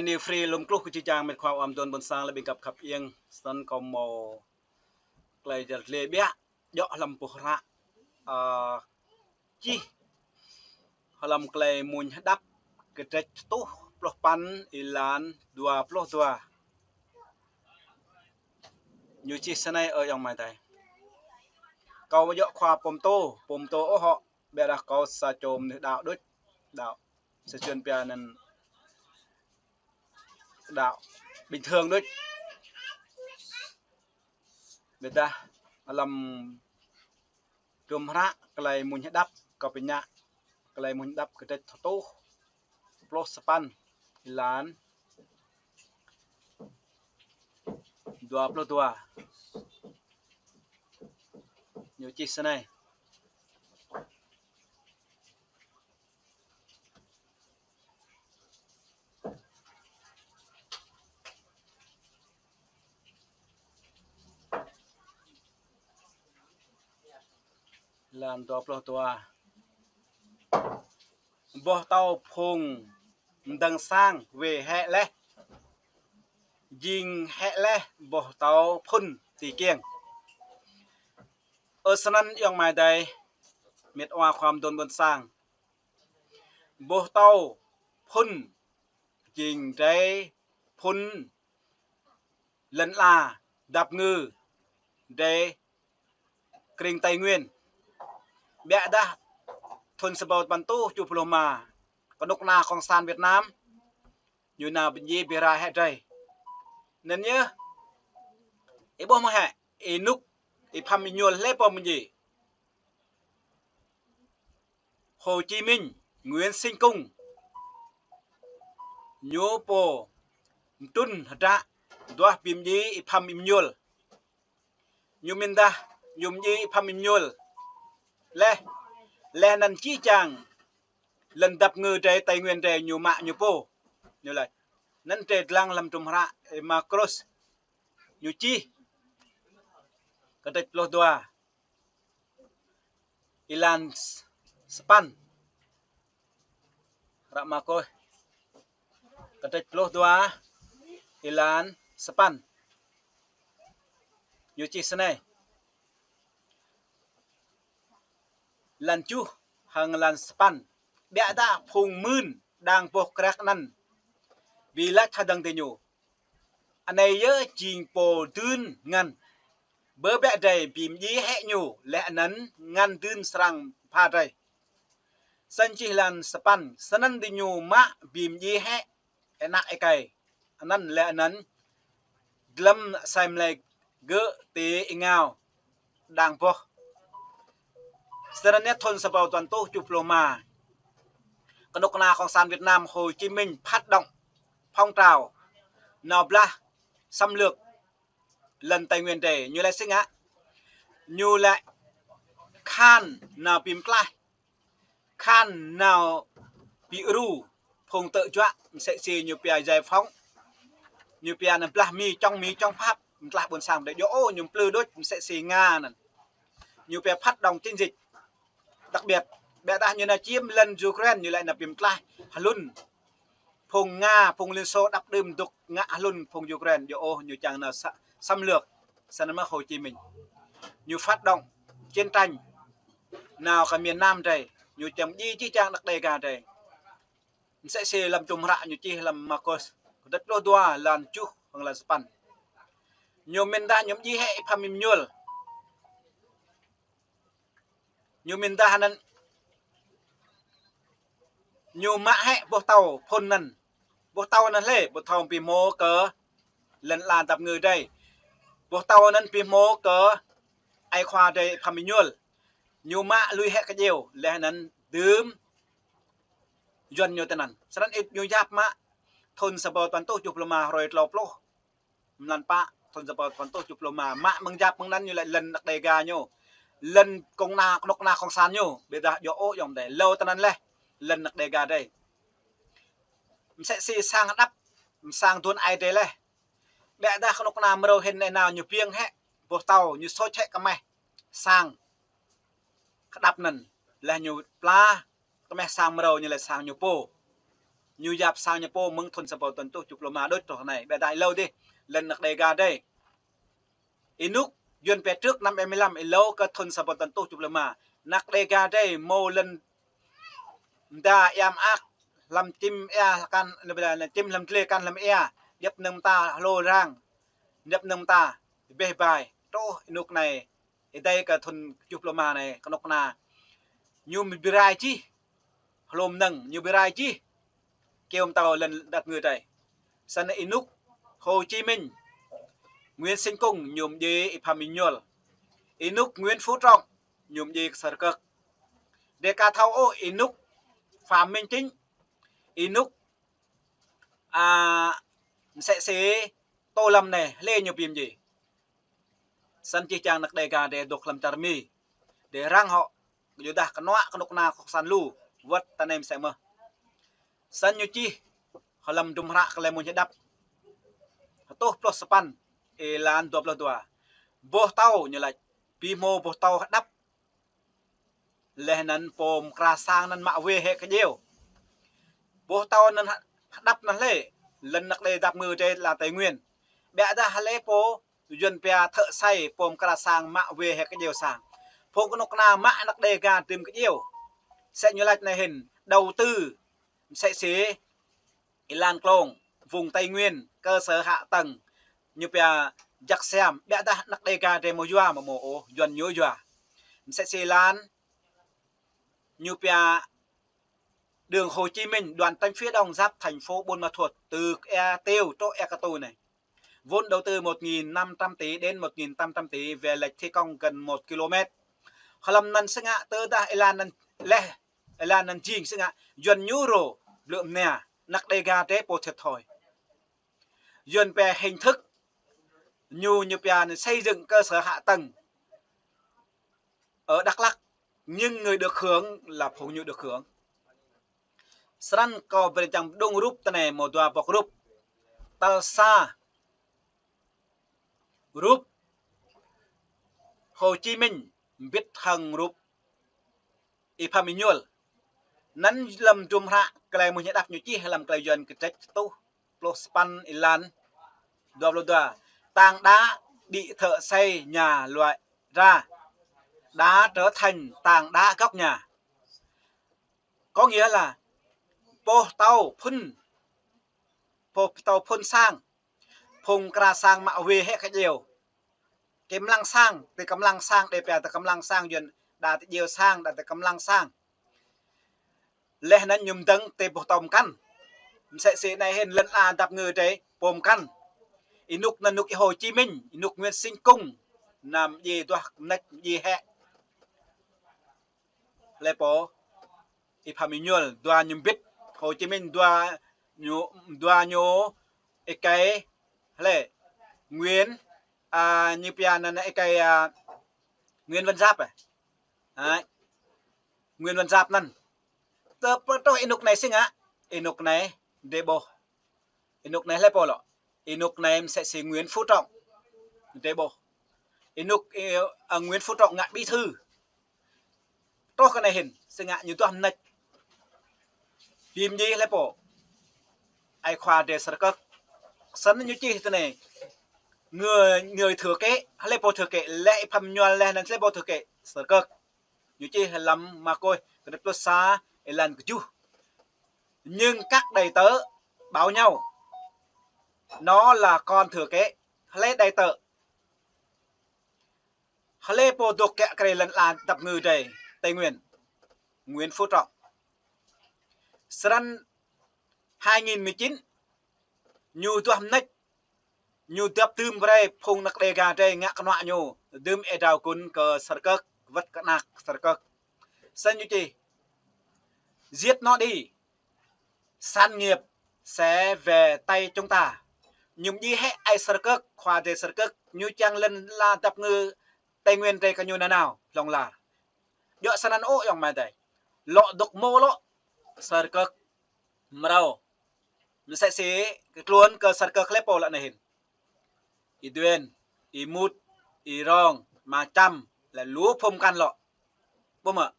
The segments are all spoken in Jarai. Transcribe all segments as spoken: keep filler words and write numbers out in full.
Anai free lŏm kluh kơ či čang met khua ua mơdôn ƀôn sang lĕ ƀing găp khăp iêng. Snăn kâo mâo tơlơi yăl dliê ƀiă djŏ hlăm boh hră, ơ, čih hlăm Tơlơi Mmuñ Hơđăp kdrêč tơtuh pluh păn êlan dua pluh dua. Ñu čih snei ơ ayŏng amai adơi. Kâo djŏ khua pô mtô, pô mtô ôh hŏ, ƀiădah kâo sa čô mnuih đaŏ đôč, đaŏ sa čô pia anăn đaŏ bình thường đôč. Ƀiădah hlăm hdruôm hră Tơlơi Mmuñ Hơđăp, kâo pơñă Tơlơi Mmuñ Hơđăp kdrêč tơtuh pluh sapăn êlan dua pluh dua. Ñu čih snei. Êlan dua pluh dua. Boh tâo phung mdơ̆ng sang wê hĕ leh, jing hĕ leh boh tâo phŭn ti kiêng. Ơ snăn ayŏng amai adơi, met wa khua mơdôn ƀôn sang. Boh tâo phŭn jing drei phŭn lăn ala dap kngư drei krĭng Tây Nguyên. Ƀiădah thŭn sa êbâo dua păn êtuh kjuh pluh êma, kơnuk kơna Cộng sản Việt Nam ñu nao bi mdjiê bi rai hĕ drei. Anăn yơh, ih ƀuh mơ̆ hĕ, ênuk Y-Pham Êñuôl lĕ pô bi mdjiê. Hồ Chí Minh, Nguyễn Sinh Cung, ñu pô mtrŭn hơdră duah bi mdjiê Y-Pham Êñuôl. Ñu mĭn dah ñu mdjiê Y-Pham Êñuôl leh, leh anăn či čang lăn dap kngư drei Tây Nguyên drei ñu mă ñu pô. Ñu lač. Anăn drei dlăng hlăm hdruôm hră Y-Markôs ñu čih kdrêč pluh dua êlan s-, sapăn. Hră Markôs kdrêč pluh dua êlan sapăn. Ñu čih snei. Êlan kjuh hăng êlan sapăn. Ƀiădah phung mưn đang boh kriăk anăn bi lač hơdơ̆ng diñu: Anei yơh jing pô dưn ngăn. Bơ ƀiă drei bi mdjiê hĕ ñu, leh anăn ngăn dưn srăng pha drei. Snăn čih êlan sapăn, snăn diñu mă bi mdjiê hĕ anak êkei anăn leh anăn dlăm asei mlei gơ̆ ti êngao đang boh. Snăn yơh thŭn sa êbâo dua păn êtuh kjuh pluh êma, kơnuk kơna Cộng sản Việt Nam Hồ Chí Minh phát động phong trào nao blah xâm lược lăn Tây Nguyên drei. Ñu lač si ngă? Ñu lač khăn nao bi mtlaih, khăn nao bi ru phung tơ̆ juă, msĕ si ñu pia giải phóng, ñu pia anăn blah Mi, chống Mi, chống Pháp, mtlaih ƀôn sang drei. Djŏ ôh, ñu mplư đôč msĕ si Nga anăn. Ñu pia phát động chiến dịch đặc biệt. Ƀiădah ñu nao čiêm lăn Ukraine, ñu lač nao bi mtlaih hlŭn phung Nga, phung Liên Xô đăp đưm dôk ngă hlŭn phung Ukraine. Djŏ ôh, ñu čang nao sa-, xâm lược. Snăn mơ̆ Hồ Chí Minh ñu phát động chiến tranh nao kơ miền Nam drei, ñu čang mdjiê či čang anak Đêga drei. Msĕ si hlăm hdruôm hră ñu čih hlăm Markôs kdrêč pluh dua êlan kjuh hăng êlan sapăn. Ñu mĭn dah ñu mdjiê hĕ Y-Pham Êñuôl. Ñu mĭn dah anăn ñu mă hĕ boh tâo phŭn anăn. Boh tâo anăn lĕ, boh tâo bi hmô kơ lăn ala dap kngư drei. Boh tâo anăn bi hmô kơ ai khua drei Y-Pham Êñuôl. Ñu mă lui hĕ kơ djiêu, leh anăn dưm Yuăn ñu tinăn. Snăn ih ñu yap mă thŭn sa êbâo dua păn êtuh kjuh pluh êma hrơi tlâo pluh mlan pă, thŭn sa êbâo dua păn êtuh kjuh pluh êma. Mă mơ̆ng yap mơ̆ng anăn ñu lač lăn anak Đêga ñu, lăn kơnuk kơna, kơnuk kơna Cộng sản ñu. Ƀiădah djŏ ôh ayŏng adơi, êlâo tinăn leh lăn anak Đêga drei. Msĕ si sang hơđăp, sang duôn ai drei leh. Ƀiădah kơnuk kơna mrâo hĭn anei nao ñu biêng hĕ boh tâo, ñu sôč hĕ kơmeh sang hơđăp anăn, leh ñu pla kơmeh sang mrâo ñu lač sang ñu pô. Ñu yap sang ñu pô mơ̆ng thŭn sa rơbâo tơ̆n tuh tơjuh pluh rơma đôč truh anai. Ƀiădah êlâo dih, lŏn anăk Đêga drei. Ênuk Yuan pĕ trước năm bảy mươi lăm, êlâo kơ thŭn sa rơbâo tơ̆n tuh tơjuh pluh rơma. Anăk Đêga drei hmâo lŏn mơda ia mơak, hlăm čim ia kăn, čim hlăm dlê kăn hlăm ia, djăp nơ̆ng mơta hlô rang, djăp nơ̆ng mơta rơbeh bai. Truh ênuk anai, êdei kơ thŭn tơjuh pluh rơma anai, kơnuk kơna ñu ƀu rai jih hlô mơnơ̆ng, ñu ƀu rai jih kơyâo pơtao lŏn anăk ngư drei. Snăn ênuk Hồ Chí Minh, Nguyễn Sinh Cung ñu mdjiê Y Phạm Minh Nhul. Ênuk Nguyễn Phú Trọng ñu mdjiê kơ Sơrkơk. Drei ka thâo ôh ênuk Phạm Minh Chính, ênuk, a, msĕ si Tô Lâm anai, hlơi ñu bi mdjiê. Snăn jih jang anăk Đêga drei dôk hlăm čar Mi. Drei răng hŏ, kơyuadah kơnuă kơnuk kơna kơsăn lu, wơ̆t ta anai msĕ mơh. Snăn ñu čih hlăm hdruôm hră Klei Mmuñ Hơđăp, hơtuh pluh sapăn, êlan dua pluh dua. Boh tâo ñu laĭ, bi hmâo boh tâo hơđăp. Leh anăn pô mơkra sang anăn mă wê hĕ kơdjeo. Boh tâo anăn hă-, hơđăp anăn hlơi, lŏn anăk Đêga dap ngư drei la Tây Nguyên. Ƀiădah hlơi pô Yuan pia thợ xây, pô mơkra sang mă wê hĕ kơdjeo sang. Phung kơnuk kơna mă anăk Đêga dưm kơdjeo. Msĕ ñu laĭ anai hĭn, đầu tư, msĕ si êlan klông, vùng Tây Nguyên, cơ sở hạ tầng, ñu pia jăk siam, ƀiădah anăk Đêga drei hmâo yua, hmâo ôh, Yuan ñu yua. Msĕ si êlan, ñu pia đường Hồ Chí Minh, đoạn tránh phía đông giáp thành phố Buôn Ma Thuột, từ Ea Tiêu truh Ea Katu anai. Vốn đầu tư một nghìn năm trăm tỷ đến một nghìn tám trăm tỷ, về lệch thi công gần một ki-lô-met. Hlăm anăn si ngă tơdah êlan anăn leh, êlan anăn jing si ngă, Yuan ñu rô blư̆ mnia, anăk Đêga drei pô thiệt thòi. Yuan pia hình thức, ñu, ñu pia anăn xây dựng cơ sở hạ tầng ở Đắk Lắk, nhưng người được hưởng là phung ñu được hưởng. Snăn kâo brei čang pơđŭng rup tơ anai, hmâo dua boh rup. Tal sa, rup Hồ Chí Minh mbĭt hăng rup Y Phạm Minh Nhul. Anăn hlăm hdruôm hră Klei Mmuñ Hơđăp ñu čih hlăm Klei Yuan kdrêč hơtuh pluh sapăn êlan dua pluh dua. Tảng đá bị thợ xây nhà loại ra đã trở thành tảng đá gốc nhà. Có nghĩa là boh tâo phŭn, boh tâo phŭn sang, phung mơkra sang mă wê hĕ kơdjeo. Kơmlăng sang, ti kơmlăng sang, đe pia ti kơmlăng sang, Yuan đa ti djeo sang, đa ti kơmlăng sang. Leh anăn ñu mdơ̆ng ti boh tâo mkăn. Msĕ si anai hĭn lŏn ala dap ngư drei pô mkăn. Ênuk anăn ênuk Y Hồ Chí Minh, ênuk Nguyễn Sinh Cung, anăm djai duah mnêč djai hĕ. Hlơi pô? Y Phạm Minh Nhul, dua ñu mbĭt. Hồ Chí Minh, dua ñu, dua ñu êkei hlơi? Nguyễn, a, ñu pia anăn êkei, a, Nguyễn Văn Giáp, a. Hă? Nguyễn Văn Giáp anăn. Tơ pơtô ênuk anai si ngă, ênuk anai drei ƀuh. Ênuk anai hlơi pô lŏ? Ênuk anai msĕ si Nguyễn Phú Trọng. Drei ƀuh. Ênuk, ê, a, Nguyễn Phú Trọng ngă bí thư. Truh kơ anai hĭn, si ngă ñu duah mnêč. Bi mdjiê hlơi pô? Ơi khua drei Sơrkơk. Snăn ñu čih tơ anai. Người, người thừa kế, hlơi pô thừa kế, leh Y Phạm Minh Nhul leh anăn hlơi pô thừa kế? Sơrkơk. Ñu čih hlăm Markôs kdrêč pluh sa êlan kjuh. Nhưng các đầy tớ bảo nhau, nó là con thừa kế. Hlơi đầy tớ? Hlơi pô dôk kiă kriê lŏn ala dap ngư drei Tây Nguyên? Nguyễn Phú Trọng. Snăn hai nghìn mười chín, ñu duah mnêč, ñu dăp dưm brei phung anăk Đêga drei ngă kơnuă ñu, dưm êa drao gun kơ Sơrkơk, wơ̆t kơ anak Sơrkơk. Snăn ñu čih: Giết nó đi, sản nghiệp sẽ về tay chúng ta. Ñu mdjiê hĕ ơi Sơrkơk, khua drei Sơrkơk, ñu čang lŏn ala dap ngư Tây Nguyên drei kơ ñu nanao, hlŏng lar. Djŏ snăn ôh ayŏng amai adơi. Lŏ dôk hmâo lŏ Sơrkơk mrâo. Msĕ si kơ tluôn kơ Sơrkơk hlơi pô lŏ anai hĭn? Y Duen, Y Mut, Y Rong, Ma Čăm, lĕ lu phung mkăn lŏ. Ƀuh mơ̆?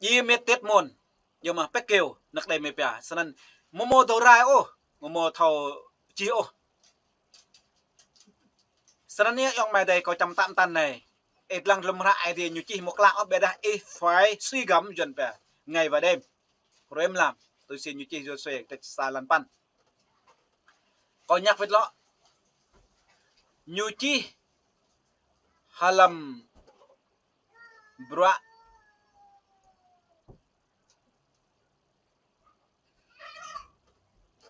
Djai mĕt tiêt mơ̆n. Yua mă pĕk kơyâo, năk đei mơ̆ pia. Snăn, mơ̆ mơ̆ dŏ rai ôh, mơ̆ mơ̆ thâo čih ôh. Snăn yơh ayŏng amai adơi kâo čăm tăm tăn anai. Ih lăng lŏm hră Aê Diê ñu čih mơ̆ klă ôh, ƀiădah ih phải suy gẫm Yuăn pia. Ngày và đêm. Hrơi mlam, tui si ñu čih Yôsuê, tĕč sa lăn păn. Kâo ñăk wĭt lŏ. Ñu čih hlăm bruă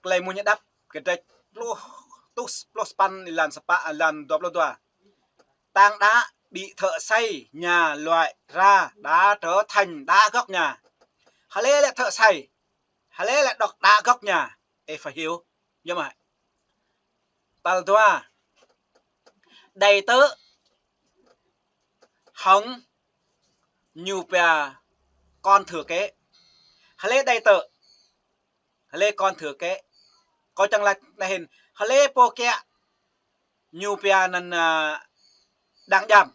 Klei Mmuñ Hđăp, kdrêč pluh, tŭ pluh sapăn, êlan sapăn, êlan dua pluh dua. Tang đă ƀing thợ xây nhà loại ra đã trở thành đá gốc nhà. Hlơi lĕ thợ xây, hlơi lĕ đŏk đá gốc nhà, ih phải hiểu. Yua mă. Tal dua, đầy tớ hŏng ñu pia con thừa kế. Hlơi đầy tớ, hlơi con thừa kế. Kâo čang laĭ anai hĭn, hlơi pô kiă ñu pia anăn, a, đang giam.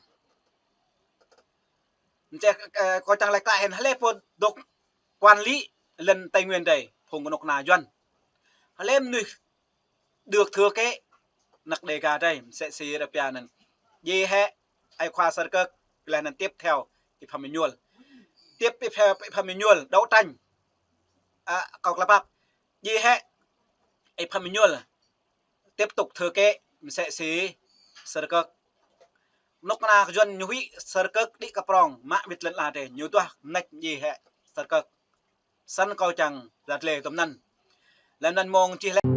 Msĕ, ơ, kâo čang laĭ klă hĭn, hlơi pô dŏ quản lý lăn Tây Nguyên drei, phung kơnuk kơna Yuăn. Hlơi mnuih được thừa kế, năk Đêga drei, msĕ si arăng pia anăn. Djai hĕ, ơi khua Sơrkơk, leh anăn tiếp theo, Y Pham Êñuôl. Tiếp, tiếp theo, Y Pham Êñuôl, đấu tranh. A, kâo klă pap. Djai hĕ, Y Pham Êñuôl, tiếp tục thừa kế, msĕ si Sơrkơk. Kơnuk kơna Yuăn ñu huĭ Sơrkơk đĭ kơ prŏng, mă wĭt lăn ala drei, ñu duah mnêč djai hĕ Sơrkơk. Snăn kâo čang laĭ lĕ tơm anăn. Leh anăn mơ̆ng čih lĕ